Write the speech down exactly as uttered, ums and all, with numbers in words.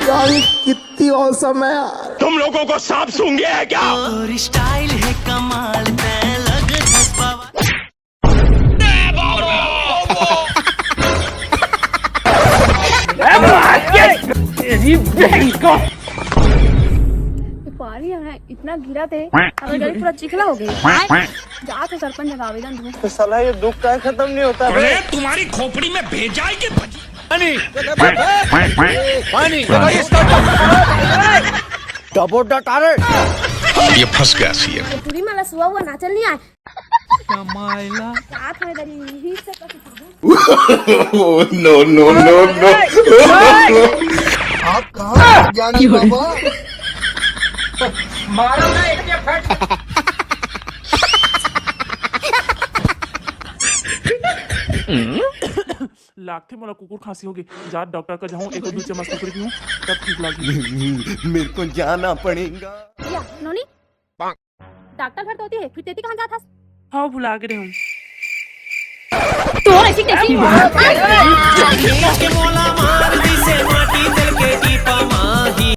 यार, कितनी औसम है यार। तुम लोगों को सांप सूंघ गया है क्या? और स्टाइल है कमाल, तै लग धस पवा। ये पानी है, इतना गिरा थे, अगर गली पूरा चिखला हो गई। जा तो सरपंच जगह आवेदन दूँ। तो साला ये दुख का खत्म नहीं होता बे? अरे तुम्हारी खोपड़ी में भेजा है कि भजी? पानी, पानी, पानी। ये फंस गया सीएम। पूरी माला सुआ हुआ नाचल नहीं आए। साथ में दरी ही से कभी नो नो नो नो। आप कहाँ ज्ञानी बाबा? मारो ना एक फट। लागथे मोला कुकुर खांसी होगे। जा डॉक्टर का जाऊं, एक दू चम्मच कुकुर पीऊं, तब ठीक लागही। मेरे को जाना पड़ेगा। या, नोनी? डॉक्टर घर तो होती है, फिर तेती कहाँ जात हस? हाँ, भुला गे रहे हूँ। तो ऐसी कैसी? के मोला मार दिसे माटी जल के टीपा माही।